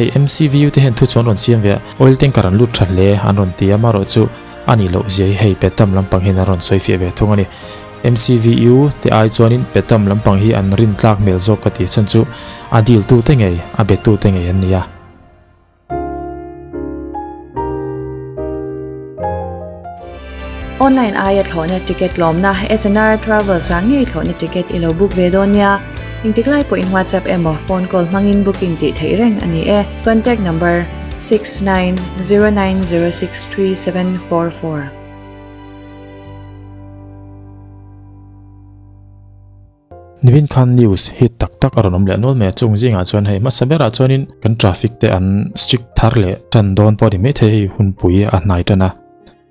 Hei MCVU te hian thu chuan rawn siam ve a, oil tanker an lut tha hle an rawn ti a, amaherawh chu a nih loh zia hi hei Petam lampang hian an rawn sawi fiah ve thung a ni. MCVU te ai chuanin Petam lampang hi an rin tlak hmel zawk ka ti chhan chu a deal tu te ngei, a be tu te ngei an ni a. Online aia thlawhna ticket lawmna SNR Travels ah ngei thlawhna ticket i lo book ve dawn nia. Engtik lai pawhin WhatsApp emaw phone call hmangin booking tih theih reng a ni e. Contact number, 6909063744. Nimin khan news hit tak tak a rawn awm leh nual mai a, chung zingah chuan hei hmasa berah chuanin kan traffic te an strict thar leh tan dawn pawh a ni maithei hei hunpui a hnai tan a,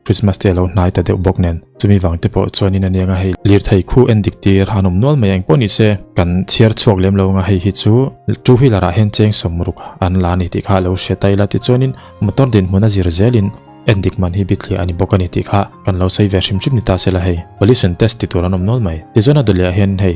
Christmas te a lo hnai ta deuh bawk nen chumi vang te pawh chuanin a niang a hei lirthei khu en dik tir han awm nual mai a engpawh ni se kan chhiar chhuak lem lo anga hei hi chu two wheeler ah hian cheng sawmruk an la a ni tih kha a lo hre ta ila tichuanin motor dinhmun a zir zelin En dik man hi bithliah a ni bawk a ni tih kha kan lo sawi ve hrim hrim ni ta sela hei pollution test ti tur an awm nual mai. Tichuan a dawleh ah hian hei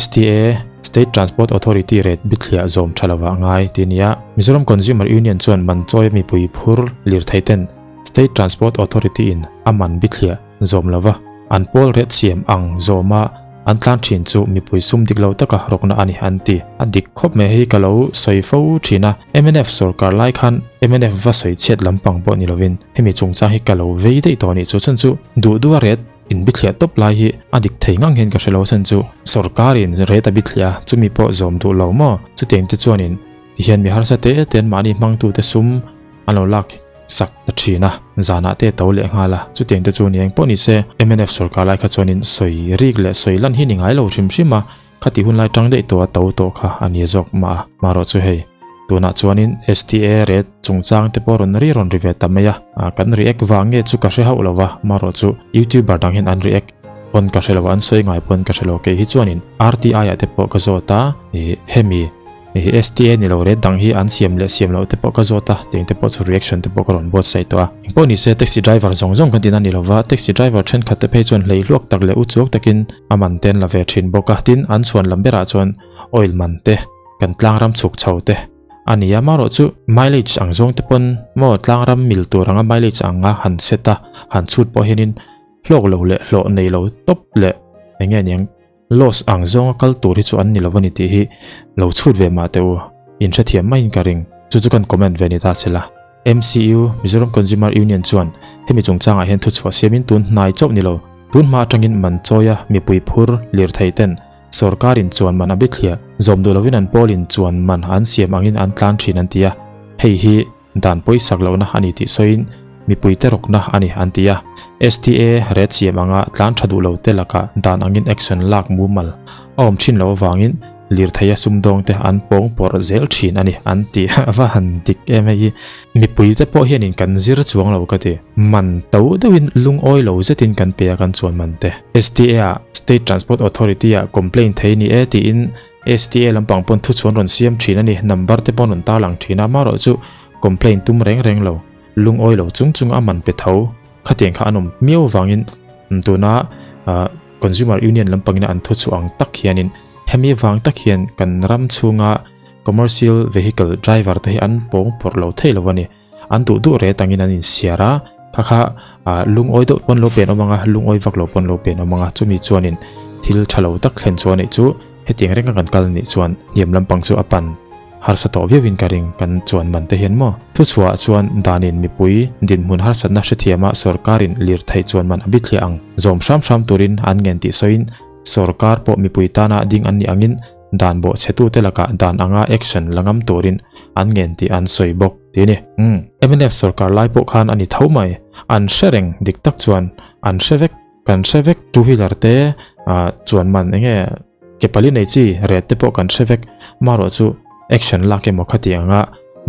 STA, State Transport Authority rate bithliah zawm tha lovah ngai ti nia Mizoram Consumer Union chuan man chawi a mipui phur lirthei ten State Transport Authority in a man bithliah zawm lova an pawl rate siam ang zawma An tlan thin chu mipui sum dik lo taka rawkna a ni an ti. A dik khawp mai hei ka lo sawi fo thin a, mnf sorkar lai khan mnf va sawi chhiat lampang pawh ni lovin hemi chungchang hi ka lo vei daih tawh a nih chu chhan chu duh duha ret in bithliah tawp lai hi a dik thei ngang hian ka hre lo chhan chu sorkarin ret a bithliah a chumi pawh zawm duh lo maw chutiang te chuanin tihian mi harsa te te an mahni hmangtute sum an lo lak sak ta thin a, zanah te to leh nghal a, chutiang te chu ni eng pawh ni se, mnf sorkar lai kha chuanin sawi rik leh sawi lan hi ni ngai lo hrim hrim a, khati hun lai tang daih tawh a to tawh kha a ni zawk mah a, marawh chu hei tunah chuanin STA rate chungchang te pawh rawn ri rawn ri ve ta mai a, kan react vang nge chu ka hre hauh lo va, marawh chu youtuber dang hian an react pawn ka hre lo a, an sawi ngai pawn ka hre lo, kei hi chuanin RTI ah te pawh ka zawt a, ih hemi. Hei STA ni lo ret dang hi an siam leh siam loh te pawh ka zawt a, tiang te pawh chu reaction te pawh ka rawn buatsaih tawh a. Engpawh ni se taxi driver zawng zawng kan tina ni lova, taxi driver thenkhat te phei chuan hlei hluak tak leh u chuak takin a man te an la ve thin bawk a, tin an chhuan lam berah chuan oil man te, kan tlangram chhuk chho te a ni a, marawh chu mileage ang zawng te pawn maw tlangram mil tur anga mileage anga han set a, han chhut pawh hianin hlawk lo leh hlawh nei lo tawp leh eng nge niang. Loss ang zawnga kal tur hi chu an ni lo a ni tih hi lo chhut ve mah teh u, in hrethiam maiin ka ring. Chu chu kan comment ve ni ta sela. MCU, Mizoram Consumer Union chuan hemi chungchangah hian thuchhuah siamin tun hnai chauh ni lo, tun hma atangin man chawia mipui phur lirthei ten sorkarin chuan man a bithliah zawm duh lovin an pawlin chuan man an siam angin an tlan thin an ti a, hei hi Dan pawisak lohna a ni tih sawiin mipuite rawkna a ni an ti a. STA ret siam anga tlan tha duh lote lakah dan angin action lak mumal a awm thin loh avangin lirtheia sumdawngte an pawng pawrh zel thin a ni an ti. A va han dik em hei hi. Mipuite pawh hianin kan zir chuang lo ka ti. Man to deuhin lungawi lo zetin kan pe a kan chuan man te. STA-ah State Transport Authority-ah complaint thei ni e tiin STA lampang pawn thuchhuan rawn siam thin a ni, number te pawh rawn tarlang thin a, amaherawh chu complaint tum reng reng lo, lungawi lo chung chung a man pe tho, khatiang kha an awm miau avangin tuna Consumer Union lampangin an thuchhuah ang tak hianin hemi vang tak hian kan ram chhunga commercial vehicle driver te hi an pawng pawrh lo thei lo a ni, an duh duh ret angin an insiar a, kha kha lungawi deuh pawn lo pen awm ang a, lungawi vak lo pawn lo pen awm ang a, chumi chuanin thil tha lo tak thlen chu a nih chu hetiang renga kan kal nih chuan hniam lampang chu a pan harsa tawh viauin ka ring kan chuan man te hian maw. Thuchhuah chuan danin mipui dinhmun harsatna hrethiama sorkarin lirthei chuan man a bithliah ang zawm hram hram turin an ngen tih sawiin sorkar pawh mipui tana ding an nih angin Dan bawhchhetute lakah dan anga action la ngam turin an ngen tih an sawi bawk ti a ni. Umm. Mnf sorkar lai pawh khan a ni tho mai. An hre reng dik tak chuan an hre vek, kan hre vek. Two wheeler te chuan man enge ke pali nei chi ret te pawh kan hre vek. Marawh chu action lak emaw khati anga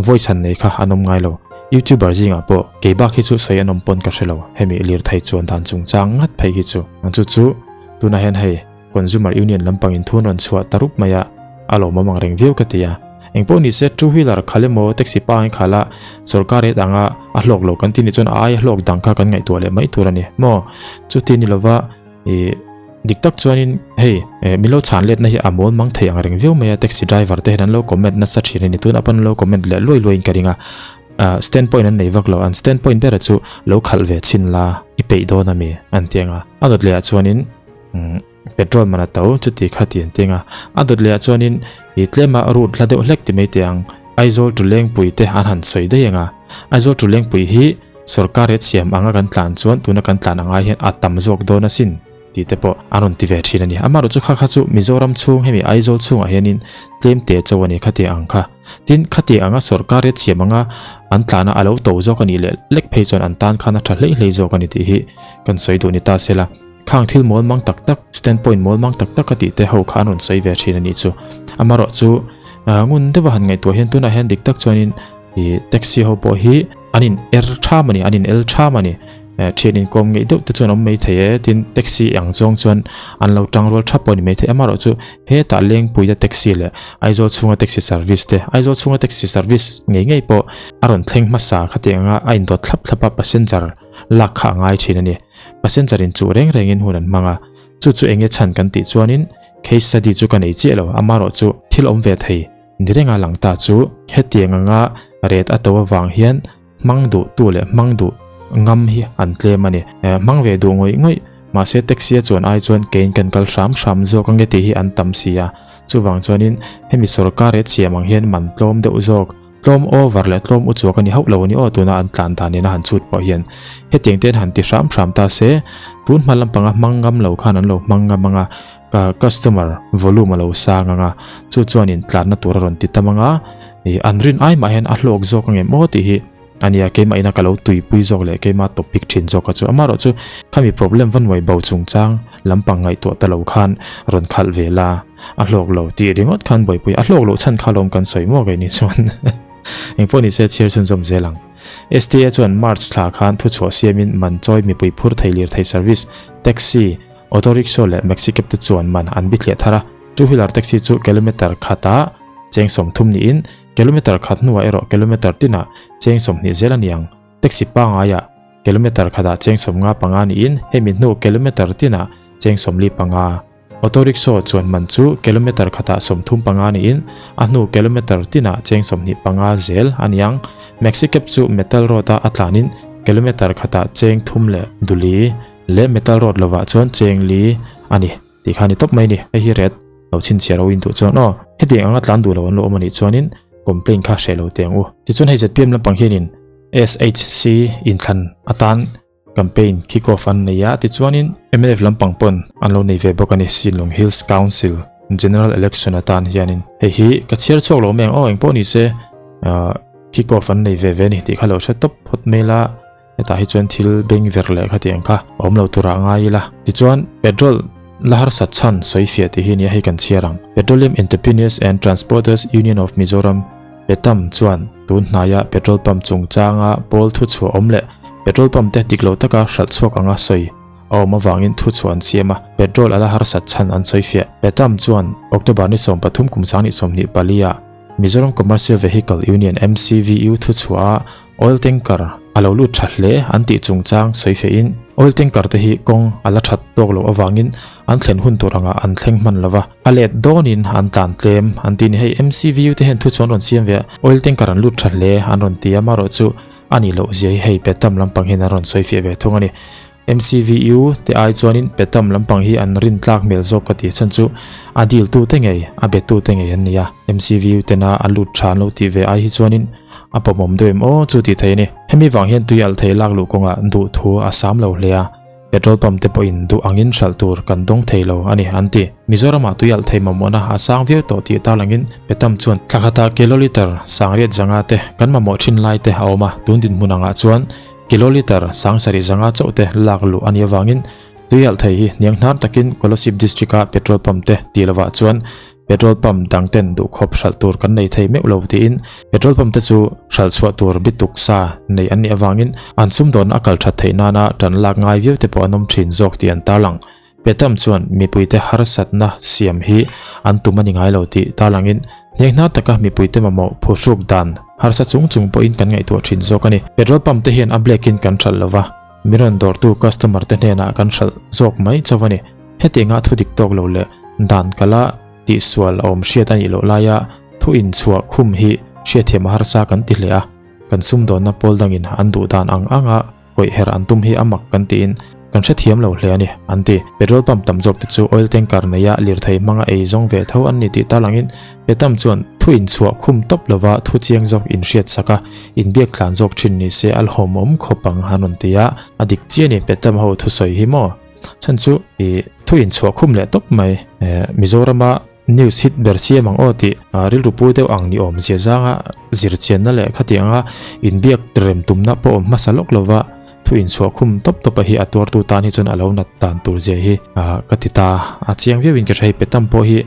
voice han nei kha an awm ngai lo. Youtuber zingah pawh kei bak hi chu sawi an awm pawn ka hre lo. Hemi lirthei chuan dan chungchang ngat phei hi chu. Chu chu tunah hian hei. Consumer Union lampangin thun rawn chhuah ta rup mai a, a lawmawm ang reng viau ka ti a. Engpawh ni se two wheeler khal emaw taxi pa ang khal a, sorkar rate anga a hlawk lo kan ti nih chuan a aia hlawk dang kha kan ngaihtuah leh mai tur a ni maw? Chuti ni lova ih Dik tak chuanin hei min lo chhan letna hi a mawl mang thei ang reng viau mai a, taxi driver te hian an lo comment nasa thin a ni. Tun apawn an lo comment leh luai luaiin ka ring a, stand point an nei vak lo, an stand point bera chu lo khalh ve chhin la i peih dawn a mi an ti ang a. A dawt lehah chuanin petrol man a to chuti kha ti an ti ang a, a dawt lehah chuanin ih tlema route hla deuh hlek ti mai teh ang Aizawl to Lengpui te an han sawi daih ang a, Aizawl to Lengpui hi Sorkar he chhiam anga kan tlan chuan tuna kan tlan angai hian a tam zawk dawn asin tih te pawh an rawn ti ve thin a ni. Amaherawhchu kha kha chu Mizoram chhung hemi Aizawl chhungah hianin tlem te cho a ni khatiang ang kha. Tin, khatiang anga sorkar he chhiam anga an tlana a lo to zawk a nih leh lek phei chuan an tan khan a tha hlei hlei zawk a ni tih hi kan sawi duh ni ta sela. Khang thil mawl mang tak tak, stand point mawl mang tak tak a tih te ho kha an rawn sawi ve thin a nih chu. Amaherawhchu ngun deuha han ngaihtuah hian tunah hian dik tak chuanin Ih taxi ho pawh hi an in er tham a ni, an in el tham a ni. Thian inkawm ngeih deuh te chuan awm mai thei e, tin taxi ang zawng chuan an lo tang rual thap pawh a ni mai thei. Amaherawh chu hetah Lengpuia taxi leh Aizawl chhunga taxi service te, Aizawl chhunga taxi service ngei ngei pawh a rawn thleng hmasa khatiang anga a indawt thlap thlap a passenger lak kha a ngai thin a ni. Passenger in chuh reng rengin hun an hmang a, chu chu enge chhan kan tih chuanin case study chu ka nei chiah lo, amaherawh chu thil awm ve thei. Ni renga lang ta chu hetiang anga ret a to avang hian hmang duh tu leh hmang duh ngam hi an tlem a ni. Hmang ve duh ngawih ngawih mahse taxi a chuan ai chuan kein kan kal hram hram zawk ange tih hi an tam si a. Chuvang chuanin hemi sorkar ret siam ang hian man tlawm deuh zawk, tlawm over leh tlawm uchuak a ni hauh lo a ni aw tuna an tlan dan in a han chhut pawh hian hetiang te an han ti hram hram ta se tun hma lampanga hmang ngam lo khan an lo hmang ngam anga Customer volume a lo sang ang a, chu chuanin tlanna tur a rawn ti tam ang a, ih an rin ai mah hian a hlawk zawk ang em aw tih hi a nia, keimah ina ka lo tuipui zawk leh keima topic thin zawk a chu. Amaherawh chu khami problem va nuai bo chungchang lampang ngaihtuah ta lo khan rawn khalh ve la, a hlawk lo tih ringawt khan buaipui a hlawk loh chhan kha lawm kan sawi maw keini chuan engpawh ni se chhiar chhunzawm zel ang. STA chuan March thla khan thuchhuah siamin man chawi mipui phur thei lirthei service, taxi, Auto rickshaw leh maxi cab te chuan man an bithliah thar a, two wheeler taxi chu kilometer khatah cheng 30 niin kilometer khat hnuah erawh kilometer tinah cheng 20 zel a ni ang. Taxi pangaiah kilometer khatah cheng 55 niin hemi hnu kilometer tinah cheng 45. Auto rickshaw chuan man chu kilometer khatah 35 niin a hnu kilometer tinah cheng 25 zel a ni ang. Maxi cab chu metal road-a a tlanin kilometer khatah cheng thum leh duli Leh metal rod lovah chuan cheng li a ni tih kha a ni tawp mai a ni. Hei hi red lo chhinchhiah ro in duh chuan aw hetiang anga tlan duh lo an lo awm a nih chuanin complaint kha hreh lo teh ang u. Tichuan hei zpm lampang hianin SHC inthlan atan campaign kick off an nei a, tichuanin mnf lampang pawn an lo nei ve bawk a ni Sinlung Hills Council General Election atan hianin. Hei hi ka chhiar chhuak lo mai ang aw engpawh ni se kick off an nei ve ve a ni tih kha lo hre tawp phawt mai la. Hetah hi chuan thil beng ver leh khatiang kha a awm lo turah ngai ila. Tichuan, petrol la harsat chhan sawi fiah tih hi nia hei kan chhiar ang. Petroleum Entrepreneurs and Transporters Union of Mizoram, PETAM, chuan tun hnaia petrol pump chungchanga pawl thuchhuah awm leh petrol pump te dik lo taka hralh chhuak anga sawi a awm avangin thuchhuah an siam a, petrol a la harsat chhan an sawi fiah. PETAM chuan October ni 13 kum 2024 ah Mizoram Commercial Vehicle Union, MCVU, thuchhuah a Oil tanker a lo lut tha hle an tih chungchang sawi feihin oil tanker te hi kawng a la that tawk loh avangin an thlen hun tur angah an thleng hman lova, a let dawnin an tlan tlem an ti ni. Hei MCVU te hian thuchhuan rawn siam ve a, oil tanker an lut tha hle an rawn ti a, amaherawh chu a nih loh zia hi hei Petam lampang hian an rawn sawi fiah ve thung a ni. MCVU te ai chuanin Petam lampang hi an rin tlak hmel zawk ka tih chhan chu a deal tu te ngei, a be tu te ngei an ni a. MCVU tena a lut tha an lo tih ve ai hi chuanin a pawmawm deuh em aw chu tih theih a ni. Hemi vang hian tui alh thei lak luh kawngah duh thu a sam lo hle a, petrol pump te pawhin duh angin hralh tur kan dawng thei lo a ni an ti. Mizoramah tui alh thei mamawhna a sang viau tawh tih tarlangin Petam chuan thla khatah kilolitre sangriat zanga te kan mamawh thin lai te a awm a, tun dinhmun angah chuan Kilolitre 7000 chauh te lak luh a nih avangin tui alh thei hi hniang hnar takin Kolasib District-a petrol pump te tih lovah chuan petrol pump dang ten duhkhawp hralh tur kan nei thei meuh lo tiin petrol pump te chu hralh chhuah tur bituk sa nei an nih avangin an sumdawnna a kal that theih nana tan lak ngai viau te pawh an awm thin zawk tih an tarlang. Petam chuan mipuite harsatna siam hi an tum a ni ngai lo tih tarlangin hnianghnar taka mipuite mamawh phuhruk dan harsa chung chung pawhin kan ngaihtuah thin zawk a ni. Petrol pump te hian a black in kan hralh lova, mi rawn dawrtu customer te hnenah kan hralh zawk mai chauh a ni. Hetianga thu dik tawk lo leh dan kala tihsual a awm hriat a nih loh laia thu inchhuah khum hi hriatthiam a harsa kan ti hle a, kan sumdawnna pawl dangin an duh dan ang anga kawih her an tum hi a mak kan tiin kan hrethiam lo hle a ni, an ti. Petrol pump tam zawk te chu oil tanker neia lirthei hmanga ei zawng ve tho an ni tih tarlangin Petam chuan thu inchhuah khum tawp lova thu chiang zawk inhriat sak a, inbiak tlan zawk thin ni se a hlawmawm khawp ang an rawn ti a, a dik chiah a ni Petam ho thusawi hi maw? Chhan chu i thu inchhuah khum leh tawp mai. Mizorama news hit ber siam ang aw tih rilru pu deuh ang ni awm zia zanga zirchianna leh khatianga inbiak rem tumna pawh awm hmasa lawk lova thu inchhuah khum tawp tawp a hi a tuartu tan hi chuan a lo nat dan tur zia hi ka ti ta. A chiang viauin ka hre hei Petam pawh hi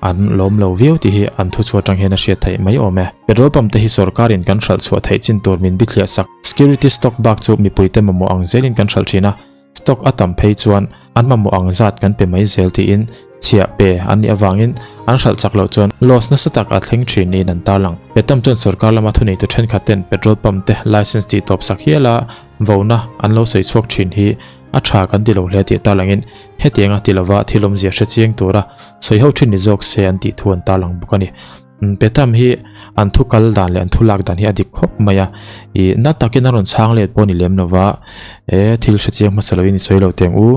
an lawm lo viau tih hi an thuchhuah atang hian a hriat theih mai awm e. Petrol pump te hi sorkarin kan hralh chhuah theih chin tur min bithliah sak. Security stock bak chu mipuite mamawh ang zelin kan hralh thin a. Stock a tam phei chuan an mamawh ang zat kan pe mai zel tiin chhiah pe an nih avangin an hralh chak loh chuan loss nasa tak a thleng thin niin an tarlang. Petam chuan sorkar lama thuneitu thenkhat ten petrol pump te license tih tawp sak hial a vona an lo sawi chhuak thin hi a tha kan ti lo hle tih tarlangin hetianga ti lova thil awmzia hre chiang tura sawi ho thin ni zawk se an tih thu an tarlang bawk a ni. Petam hi an thu kal dan leh an thu lak dan hi a dik khawp mai a, ih na takin a rawn chhang let pawh a ni lem lo va, e thil hre chiang hmasa lovin i sawi lo teng u,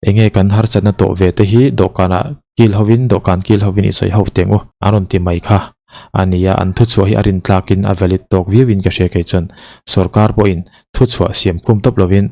enge kan harsatna tawh ve te hi dawhkanah kil hovin dawhkan kil hovin i sawi ho teng u an rawn ti mai kha a ni a, an thuchhuah hi a rin tlakin a valid tawk viauin ka hria kei chuan sorkar pawhin thuchhuah siam khum tawp lovin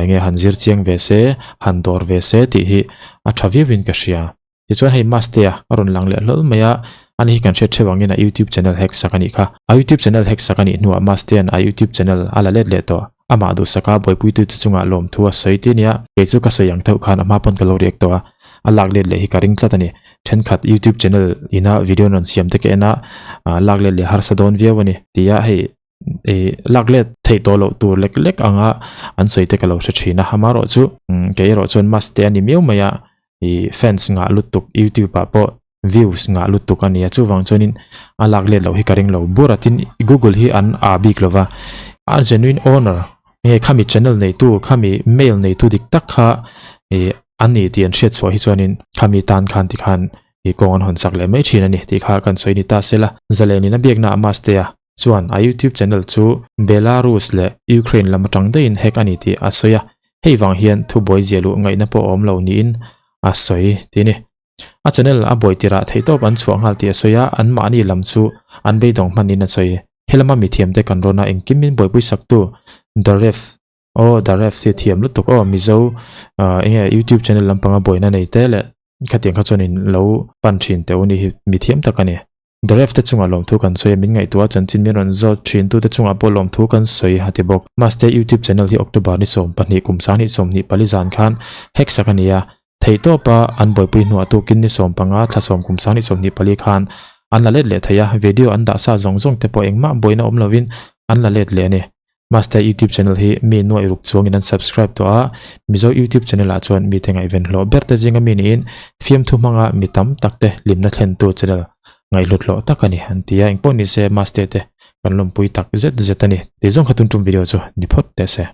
enge han zir chiang ve se han dawr ve se tih hi a tha viauin ka hria. Tichuan hei Mastea a rawn lang leh hlawl mai a, ani hi kan hriat theuh angin a YouTube channel hack sak a nih kha. A YouTube channel hack sak a nih hnuah Mastea'n a YouTube channel a la let leh tawh. Amah duhsaka buaipuitute chungah lawmthu a sawi ti nia, kei chu ka sawi ang theuh khan a hma pawn ka lo react tawh a, a lak let leh hi ka ring tlat a ni. Thenkhat YouTube channel ina video an rawn siam te ka en a, lak let leh harsa dawn viau a ni tia hei ih lak let theih tawh loh tur lek lek anga an sawi te ka lo hre thin a amaherawh chu kei erawh chuan maste a ni miau mai a ih fans ngah lutuk youtube ah pawh views ngah lutuk a ni a chuvang chuanin a lak let loh hi ka ring lo bur a tin google hi an ah bik lova a genuine owner nge khami channel neitu khami mail neitu dik tak kha ih a ni tih an hriat chhuah hi chuanin khami tan khan tikhan ih kawng an hawn sak leh mai thin a ni tih kha kan sawi ni ta sela zalenin a biakna ah maste a. Chuan a YouTube channel chu Belarus leh Ukraine lam atang daihin hack a ni tih a sawi a, hei vang hian thubuai zia luh ngaihna pawh a awm lo niin a sawi ti a ni. A channel a buai tirah theihtawp an chhuah nghal tih a sawi a, anmahni lam chu an beidawng hman niin a sawi. Helama mithiamte kan rawn a, engkim min buaipui saktu The Ref Aw The Ref hi a thiam lutuk aw, Mizo enge YouTube channel lampanga buaina nei te leh khatiang kha chuan in lo pan thin teh u ni hi mithiam tak a ni. The Ref te chungah lawmthu kan sawi a, min ngaihtuah a chanchin min rawn zawt thin tute chungah pawh lawmthu kan sawi a ti bawk. Maste YouTube channel hi October ni 12 kum 2024 zan khan hack sak a ni a, theihtawpa an buaipui hnuah tukin ni 15 thla 10 kum 2024 khan an la let leh thei a, video an dah sa zawng zawng te pawh engmah buaina awm lovin an la let leh a ni. Master YouTube channel hi mi nuaih ruk chuangin an subscribe tawh a, Mizo YouTube channel ah chuan mite ngaihven hlawh ber te zinga mi niin fiamthu hmanga mi tam tak te hlimna thlentu channel ngaihhlut hlawh tak a ni an ti a, engpawh nise Master te kan lawmpui tak zet zet a ni. Tih zawng kha tun tum video chu ni phawt teh se.